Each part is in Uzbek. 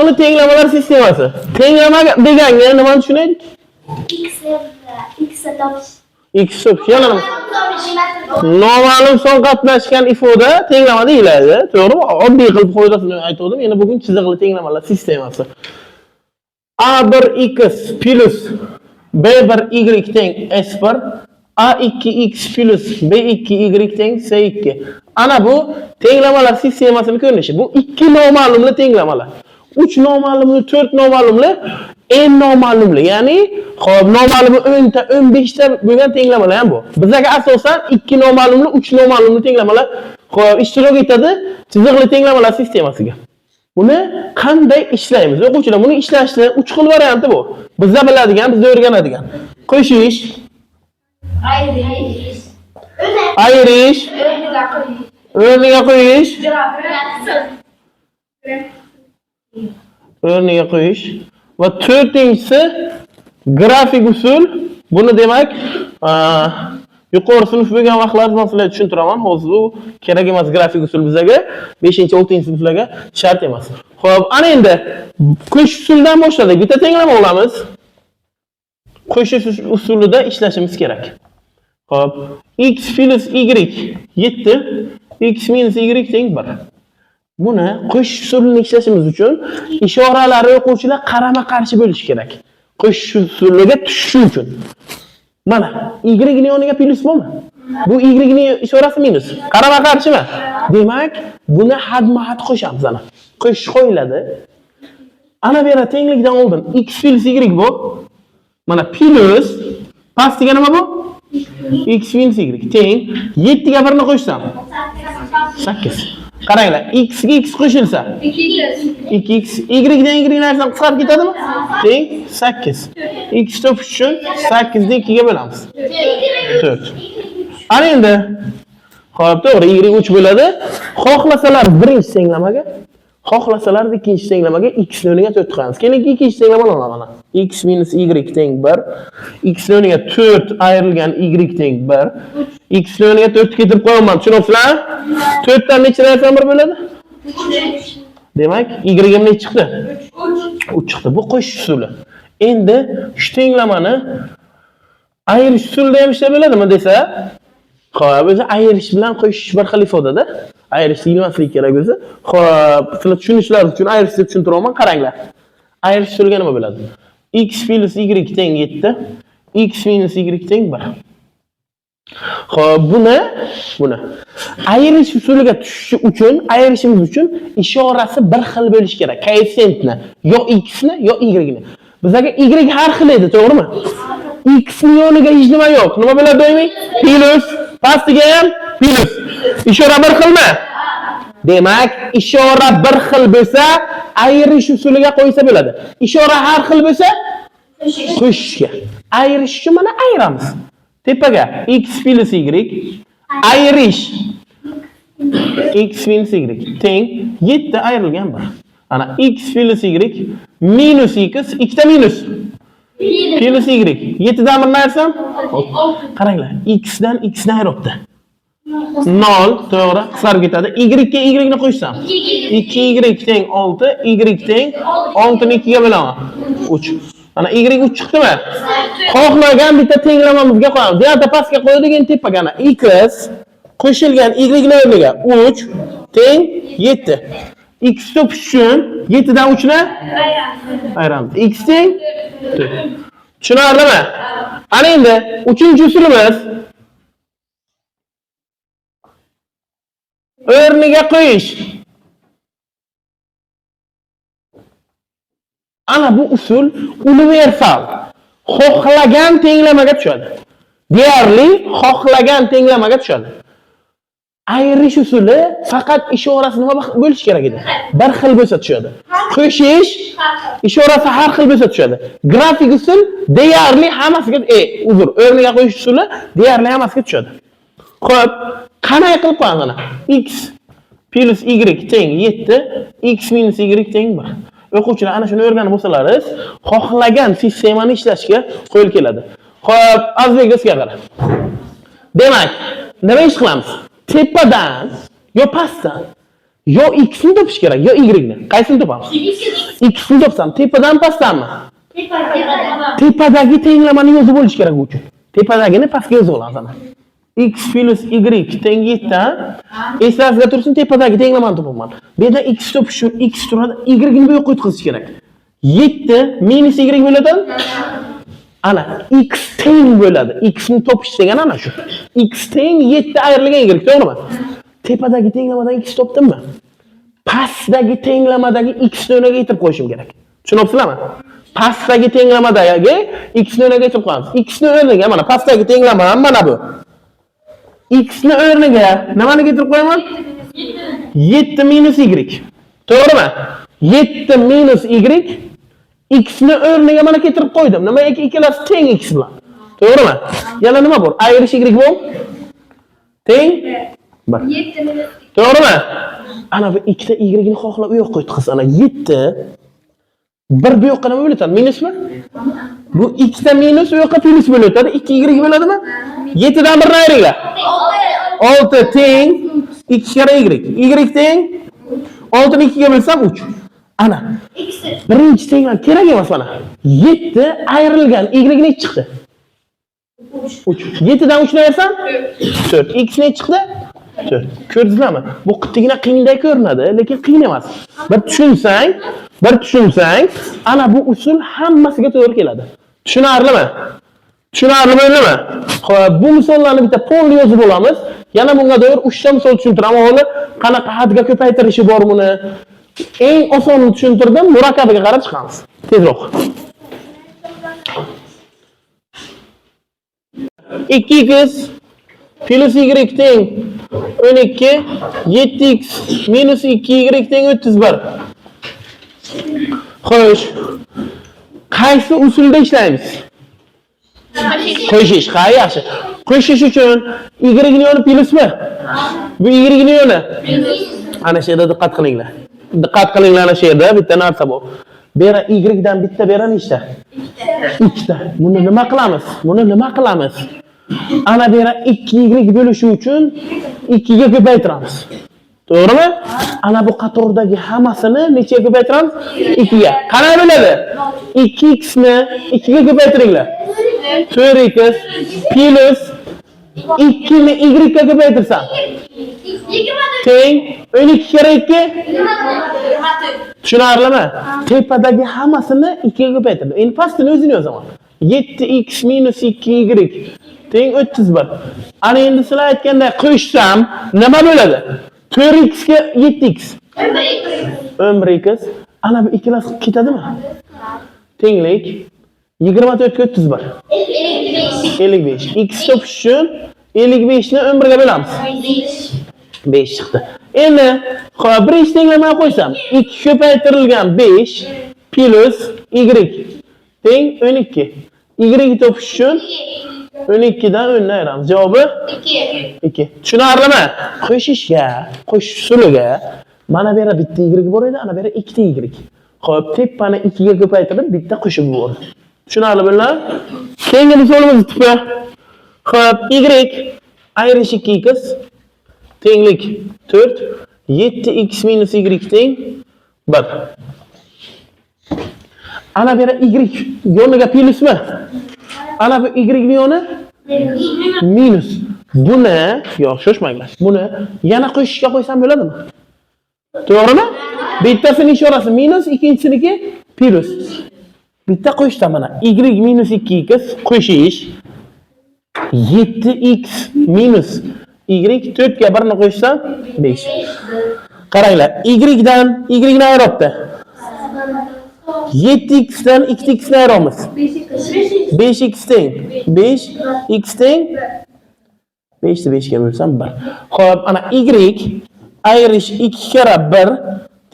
Chiziqli tenglamalar sistemasi. Tenglama deganga nimani tushunaylik? X X topish. X topish. Yana nima? Noma'lum son qatnashgan ifoda tenglama deyiladi. To'g'rimi? Oddiy qilib qoidasini aytgandim. Endi bugun chiziqli tenglamalar sistemasi. A1x plus B1y teng S1, A2x plus B2y teng C2. Ana bu tenglamalar sistemasini ko'rinishi. Bu ikki noma'lumli tenglamalar. 3 noma'lumli, 4 noma'lumli, n noma'lumli, ya'ni xo'p, noma'lumi 10 ta, 15 ta bo'lgan tenglamalar ham bu. Bizlarga asosan 2 noma'lumli, 3 noma'lumli tenglamalar xo'p ishtirok etadi chiziqli tenglamalar sistemasiga. Buni qanday ishlaymiz? O'quvchilar, buni ishlashni 3 xil varianti bu. Bizlar biladigan, bizlar o'rganadigan. Qo'shish, Ayrish. ayirish, o'rniga qo'yish, o'rniga qo'yish va to'rtinchisi grafik usul. Buni demak, yuqori sinf bo'lgan vaqtlarda men sizlarga tushuntiraman. Hozir u kerak emas grafik usul bizlarga 5-6-sinflarga shart emas. Xo'p, ana endi qo'shish usulidan boshladik. Bitta tenglama olamiz. Qo'shish usulida ishlashimiz kerak. Xo'p, x plus y 7, x minus y teng 1. Buni qo'shish usulini ishlashimiz uchun ishoralari o'quvchilar qarama-qarshi bo'lishi kerak. Qo'shish usuliga tushishi uchun. Mana y ning yoniga plus bormi? Bu y ning ishorasi minus. Qarama-qarshimi? Demak, buni hadma-had qo'shamiz ana. Qo'shish qo'yiladi. Ana bu yerda tenglikdan oldin x plus y bu. Mana plus pastiga nima bu? X minus y teng 7 ga 1 ni qo'shsam 8. Qaranglar, x ga x qo'shilsa 2x, y dan y narsam qisqarib ketadimi? Teng 8. X topish uchun 8 ni 2 ga bo'lamiz. 4. Ana endi xo'p, to'g'ri, y 3 bo'ladi. Xohlasalar birinchi tenglamaga, xohlasalar ikkinchi tenglamaga x ni o'rniga 4 qo'yamiz. Keyin ikkinchi tenglamani olaman. X minus y teng 1, x ni o'rniga 4 ayrilgan y teng 1, x ni o'rniga 4 ketirib qo'yaman. Tushunyapsizlar? 4 dan necha narsam 1 bo'ladi? Demak, y im necha chiqdi? 3 chiqdi. Bu qo'shish usuli. Endi shu tenglamani ayirish usulida ham ishlab bo'ladimi desa, xo'p, o'zi ayirish bilan qo'shish bir xil ifodada. Ayirish deyilmasligi kerak o'zi. Xo'p, sizlar tushunishlaringiz uchun ayirish deb tushuntiraman, qaranglar. Ayirish usuliga nima bo'ladi? X plus y teng 7, x minus y teng 1. Xo'p, buni ayirish usuliga tushishi uchun, ayirishimiz uchun ishorasi bir xil bo'lishi kerak. Koeffitsiyentni, yo x ni, yo y ni. Bizlarga y har xil edi, to'g'rimi? X ni yoniga hech nima yo'q. Nima bo'ladi doimiy? Plus, pastiga ham plus. Ishora bir xilmi? Demak, ishora bir xil bo'lsa, ayirish usuliga qo'ysa bo'ladi. Ishora har xil bo'lsa, qo'shishga. Ayirish uchun mana ayiramiz. Tepaga x plus y ayirish x minus y teng 7 ayrilgan 1. Ana x plus y minus x, ikkita minus. Plus y 7 dan 1 ayirsam, qaranglar, x dan x ni ayiribdi. 0, to'g'ri, qisqarib ketadi. Y ga y ni qo'shsam 2y teng 6, y teng 6 ni 2 ga bo'laman. 3. Mana y 3 chiqdimi? Xohlagan bitta tenglamamizga qo'yamiz. Bu yerda pastga qo'ydik, endi tepaga ana x qo'shilgan y ni o'rniga 3 teng 7. X topish uchun 7 dan 3 ni ayiramiz. X teng 4. Tushunarlimi? Ana endi uchinchi usulimiz o'rniga qo'yish. Ana bu usul universal. Xohlagan tenglamaga tushadi. Deyarli xohlagan tenglamaga tushadi. Ayirish usuli faqat ishorasi nima bo'lishi kerak edi? Bir xil bo'lsa tushadi. Qo'shish ishorasi har xil bo'lsa tushadi. Grafik usul deyarli hammasiga, uzr, o'rniga qo'yish usuli deyarli hammasiga tushadi. Xo'p, qanday qilib qo'yamiz ana? X plus y teng 7, x minus y teng 1. O'quvchilar ana shuni o'rganib bo'lsalaringiz, xohlagan sistemani ishlashga qo'l keladi. Xo'p, Azizbek do'stga qara. Demak, nima ish qilamiz? Tepadan yo pastdan Yo x ni topish kerak, yo y ni. Qaysini topamiz? X ni topsam, tepadan pastdanmi? Tepadagi tenglamani yozib olish kerak u uchun. Tepadagini pastga yozib olamiz ana. X plus y teng 7. Esingizda tursin, tepadagi tenglamani topaman. Bu yerda x topish uchun x turadi, y ni bu yoqqa o'tkazish kerak. 7 minus y bo'ladi. Ana x teng bo'ladi. X ni topish degani ana shu. X teng 7 ayrilgan y, to'g'rimi? Tepadagi tenglamadan x topdimmi? Pastdagi tenglamadagi x ni o'rniga yetirib qo'yishim kerak. Tushunyapsizlarmi? Pastdagi tenglamadagi x ni o'rniga yetirib qo'yamiz. X ni o'rniga mana pastdagi tenglama mana bu. X ni o'rniga nimani keltirib qo'yaman? 7 minus y. To'g'rimi? 7 minus y x ni o'rniga mana keltirib qo'ydim. Nima ikkalasi teng x bilan. To'g'rimi? Yana nima bor? Ayirish y bor? Teng 1. To'g'rimi? Ana bu ikkita y ni xohlab u yoqqa o'tqiz. Ana 7 1 bu yoqqa nima bo'ladi? Minusmi? Bu ikkita minus u yoqqa plyus bo'lib o'tadi. 2 y bo'ladimi? 7 dan 1 ni ayringlar. 6 teng 2 karra y. Y teng 6 ni 2 ga bo'lsam 3. Ana. Birinchi tenglama kerak emas mana. 7 ayrilgan y necha chiqdi? 3. 7 dan 3 ni ayırsam 4. X necha chiqdi? 4. Ko'rdingizmi? Bu qittigina qiyinday ko'rinadi, lekin qiyin emas. Bir tushunsang, ana bu usul hammasiga to'g'ri keladi. Tushunarlimi? Tushunarlimi, o'ylama? Xo'p, bu misollarni bitta polni yozib olamiz. Yana bunga doir 3 ta misol tushuntiraman. Hozir qanaqa hadga ko'paytirishi bor buni. Eng osonini tushuntirdim, murakkabiga qarab chiqamiz. Tezroq. 2x plus y teng 12, 7x minus 2y teng 31. Xo'sh. Qaysi usulda ishlaymiz? Qo'shish, ha, yaxshi. Qo'shish uchun y ni yoni plyusmi? Bu y ni yoni. Ana shu yerda diqqat qilinglar. Diqqat qilinglar, ana shu yerda bitta narsa bor. Bera y dan bitta, bera nechta? Ikkita. Buni nima qilamiz? Buni nima qilamiz? Ana bera 2y bo'lishi uchun 2 ga ko'paytiramiz. To'g'rimi? Ana bu qatordagi hammasini nechaga ko'paytiramiz? 2 ga. Qanday bo'ladi? 2x ni 2 ga ko'paytiringlar. 4x plus 2 ni y ga ko'paytirsam teng 12 karra 2. Tushunarlimi? Tepadagi hammasini 2 ga ko'paytirdim. Endi pastini o'zini yozaman. 7x minus 2y teng 31. Ana endi sizlar aytganday qo'shsam nima bo'ladi? 4x ga 7x. 11x. Ana bu ikkalasi ketadimi? Tenglik 24 ga 31. 55. X topish uchun 55 ni 11 ga bo'lamiz. 5 chiqdi. Endi birinchi tenglamani qo'ysam 2 ko'paytirilgan 5 plus y teng 12. Y topish uchun 12 dan 10 ni ayiramiz. Javobi 2. Tushunarlimi? Qo'shishga, qo'shish usuliga mana bu yerda bitta y bor edi, ana bu yerda ikkita y. Xo'p, tepani 2 ga ko'paytirib bitta qo'shib yubordim. Tushunarli bular? Keyingi misolimiz tipi. Xo'p, y ayirish 2x tenglik 4, 7x minus y teng 1. Ana bu yerda y yoniga plyusmi? Ana bu y yoni minus. Buni, yo'q, shoshmanglar. Buni yana qo'shishga qo'ysam bo'ladimi? To'g'rimi? Bittasini ishorasi minus, ikkinchisiniki plyus. Bitta qo'shsa mana y minus 2x qo'shish 7x minus y 4 ga 1 ni qo'shsam 5. Qaranglar, y dan y ni ayiribdi. 7x dan 2x ni ayiramiz. 5x teng 5 x teng 5 ni 5 ga bo'lsam 1. Xo'p, ana y ayirish 2 karra 1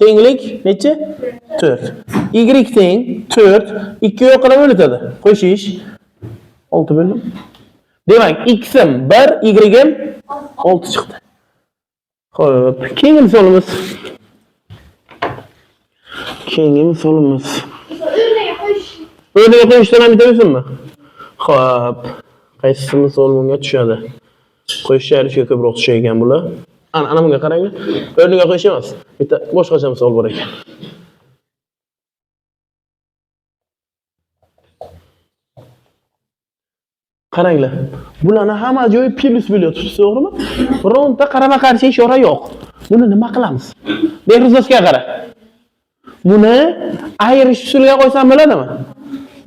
tenglik necha? 4. Y teng 4 2 yo'q nima bo'ladi? Qo'shish 6 bo'ldim. Demak, x-im 1, y-im 6 chiqdi. Xo'p, keyingi misolimiz. Keyingi misolimiz. O'rniga qo'yishdan ham bitamizmi? Xo'p, qaysi misol bunga tushadi? Qo'shish ayirishga ko'proq tushadigan bular. Ana, ana bunga qaranglar. O'rniga qo'yish emas. Bitta boshqacha misol bor ekan. Qaranglar. Bularni hamma joyi plyus bo'lyapti, to'g'rimi? Bironta qarama-qarshi ishora yo'q. Buni nima qilamiz? Behruz do'stga qara. Buni ayirish usuliga qo'ysam bo'ladimi?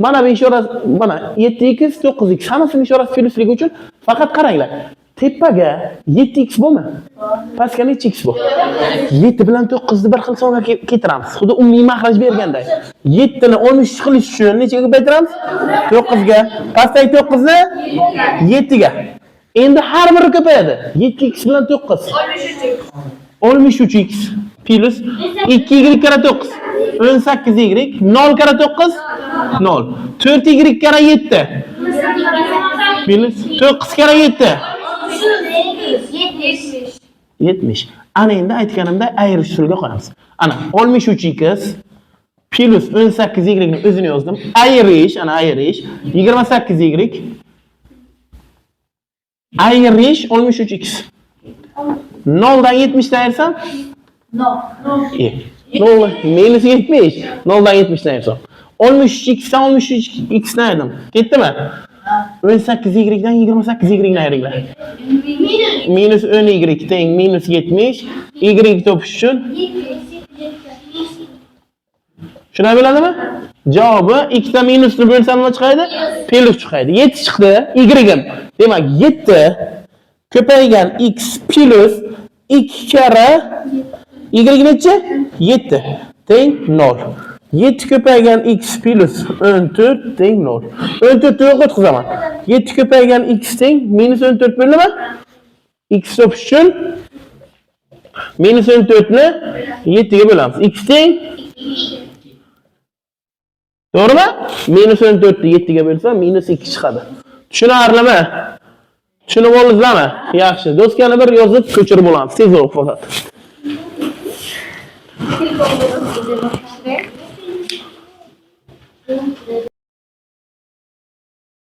Mana bu ishora, mana 7x 9x hammasini ishorasi plyusligi uchun faqat qaranglar. Tepaga 7x bormi? Pastga necha x bor? 7 bilan 9 ni bir xil songa keltiramiz. Xuddi umumiy maxraj berganday. 7 ni 13 qilish uchun nechaga ko'paytiramiz? 9 ga. Pastdagi 9 ni 7 ga. Endi har biri ko'payadi. 7x bilan 9. 63x plus 2y karra 9. 18y 0 karra 9 0. 4y karra 7 plus 9 karra 7 70. Ana endi aytganimda ayirish usuliga qo'yamiz. Ana 63x plus 18y ni o'zini yozdim. Ayirish, ana ayirish 28y ayirish 63x. 0 dan 70 dan ayirsam No. 0 minus 70. 0 dan 70 dan ayirsam. 63x dan 63x dan ayirdim. Ketdimi? 18y dan 28y ni ayiringlar. Minus 10y teng minus 70. Y topish uchun shunday bo'ladimi? Javobi ikkita minusni bo'lsam nima chiqadi? Plus chiqadi. 7 chiqdi. Y-im. Demak 7 ko'paygan x plus 2 karra y necha? 7 teng 0. 7 ko'paygan x plus 14 teng 0. 14 ni yo'q o'tkazaman. 7 ko'paygan x teng minus 14 bo'ladimi? X topish uchun minus 14 ni 7 ga bo'lamiz. X teng to'g'rimi? Minus 14 ni 7 ga bo'lsa minus 2 chiqadi. Tushunarlimi? Tushunib oldingizmi? Yaxshi. Doskani bir yozib ko'chirib olamiz. Tezroq faqat.